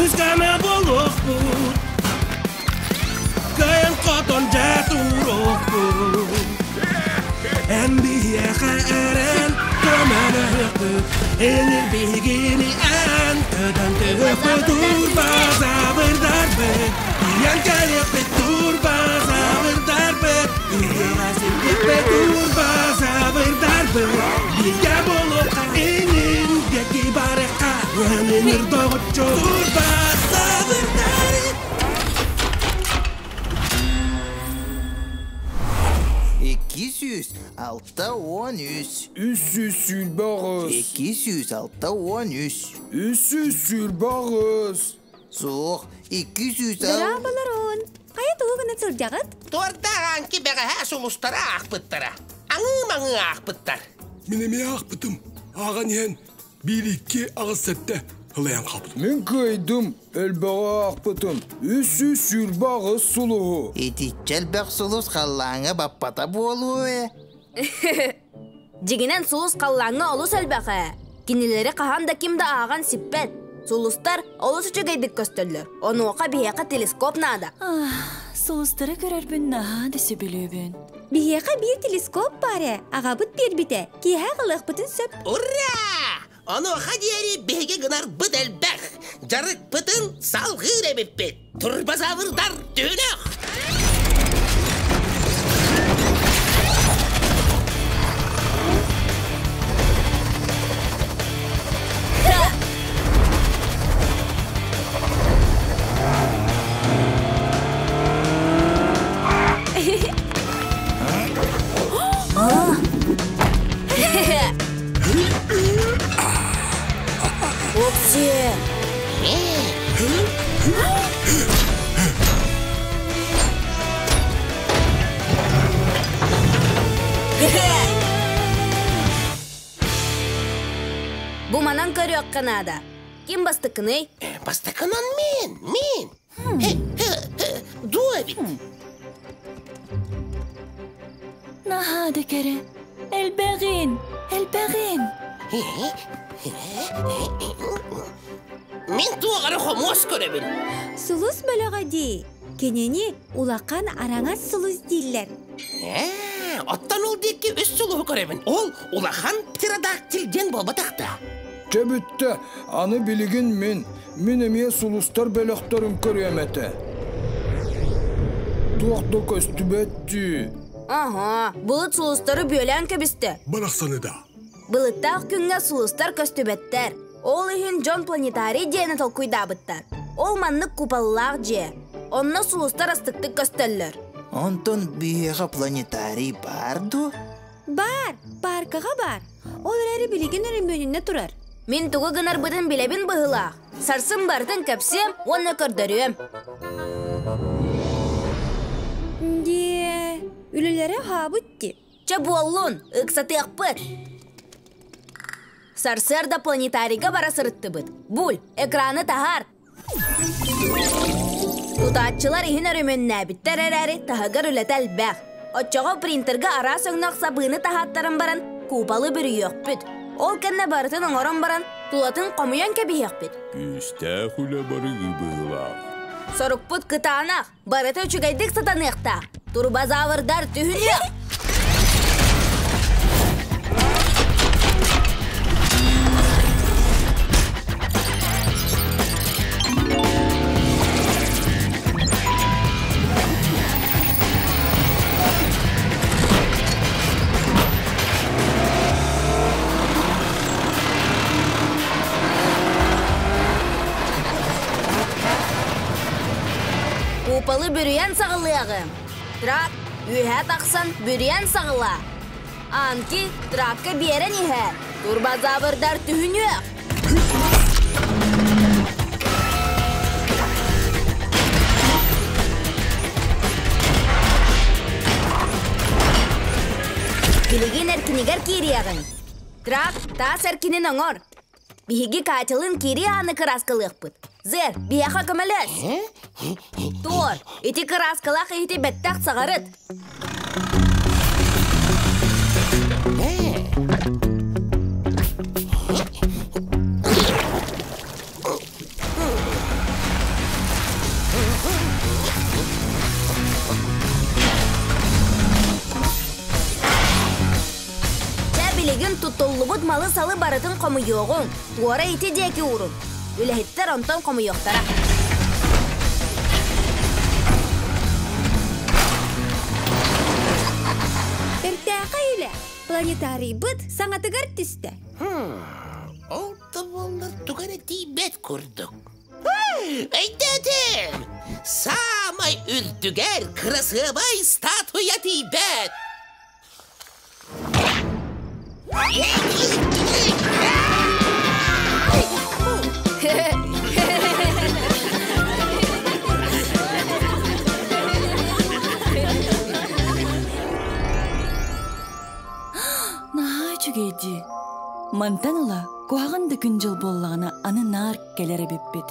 Күүскэ буолуохпут, кыайан хотон дьэ туруохпут. Эн биһиэхэ эрэн көмөлөһүөхпүт, Энир биһигини эн көтөн түһүөхпүт, турбазавырдарбыт, тиийэн кэлиэхпит, турбазавырдарбыт, үйэҕэ сирдиэхпит, турбазавырдарбыт, бииргэ буолуохха инин диэки барыахха, Өнүр доҕоччу турбазавырдар. 263. 328. 263. 328. Суох, 200... Дорооболорун! Хайа тугу гына сылдьаҕыт? Туордаах аанки бэҕэһээ сулустара аахпыттара. Аҥыы-маҥыы аахпыттар. Мин эмиэ аахпытым. Ааҕан иһэн биир икки аҕыс сэттэ ылайан хаалбытым. Мин кыайдым, элбэҕи аахпытым. 328 сулуһу. Итиччэ элбэх сулус халлааҥҥа баппата буолуо ээ. Дьиҥинэн сулус халлааҥҥа олус элбэх ээ. Кинилэри хаһан да ким да ааҕан сиппэт. Сулустар олус үчүгэйдик көстөллөр. Онуоха биһиэхэ телескоп наада. Сулустары көрөрбүн наһаа да сөбүлүүбүн. Биһиэхэ биир телескоп баар ээ. Аҕабыт биэрбитэ. Киэһэ аҕалыахпытын сөп. Ура! Онуоха диэри биһиги гынарбыт элбэх. Дьарыкпытын салҕыыр эбиппит. Турбазаврдар түһүнэх! Оксиэ! Бу манан көрүөххэ наада. Ким бастакыный? Бастакынан мин, мин. Дуо эбит. Наһаа да кэрэ. Элбэҕин, элбэҕин. Мин туох эрэ хомуос көрөбүн. Сулус бөлөҕө дии. Кинини улахан араҥас сулус дииллэр. Ээ, оттон ол диэки үс сулуһу көрөбүн. Ол улахан птеродактиль диэн буолбатах да. Чэ бүттэ, аны билигин мин, мин эмиэ сулустар бөлөхтөрүн көрүөм этэ. Туох да көстүбэт дии. Аһа, былыт сулустары бүөлээн кэбистэ. Барахсаны да. Былыттаах күҥҥэ сулустар көстүбэттэр. Ол иһин дьон планетарий диэни толкуйдаабыттар. Ол маннык куполлаах дьиэ. Онно сулустар астыктык көстөллөр. Онтон биһиэхэ планетарий баар дуо? Баар, пааркаҕа баар. Ол эрээри билигин өрөмүөнүнэ турар. Мин тугу гынарбытын билэбин быһыылаах. Сарсын барытын кэпсиэм уонна көрдөрүөм. Диэ, үлэлэрэ аһаабыт дии. Чэ буоллун, ыксатыахпыт. Сарсыарда планетарийга бара сырыттыбыт. Буль, экраны таһаар. Тутааччылар иһин өрөмүөннээбиттэр эрээри, таһыгар үлэтэ элбэх. Оччоҕо принтерга араас өҥнөөх сабыыны таһааттаран баран, куупалы бүрүйүөхпүт. Ол кэннэ барытын оҥорон баран, тулатын хомуйан кэбиһиэхпит. Күүстээх үлэ барыгы быһыылаах. Сорукпут кытаанах, барыта үчүгэйдик сатаныахтаах. Турбозаврдар түһүнүөх! Куполы бүрүйэн саҕалыаҕым. Трак үөһэ тахсан бүрүйэн саҕала. Анки тракка биэрэн иһэр. Турбозаврдар түһүнүөх. Билигин эркинигэр киириэҕиҥ. Трак таас эркинин оҥор. Биһиги Катялыын киирии ааны кырааскалыахпыт. Зер, биһиэхэ көмөлөс. Туор, ити кырааскалаах иһити бэттэх саҕарыт. Туттуллубут малы-салы барытын хомуйуоҕуҥ, туора ити диэки уурун. Үлэһиттэр онтон хомуйуохтара. Бэртээхэй үлэ! Планетарийбыт саҥатыгар түстэ. Ол да буоллар туга эрэ тиийбэт курдук. Өйдөөтүм! Саамай үрдүгэр кырасыабай статуя тиийбэт! Наһаа үчүгэй дии. Мантан ыла куһаҕан да күн-дьыл буоллаҕына аны наар кэлэр эбиппит.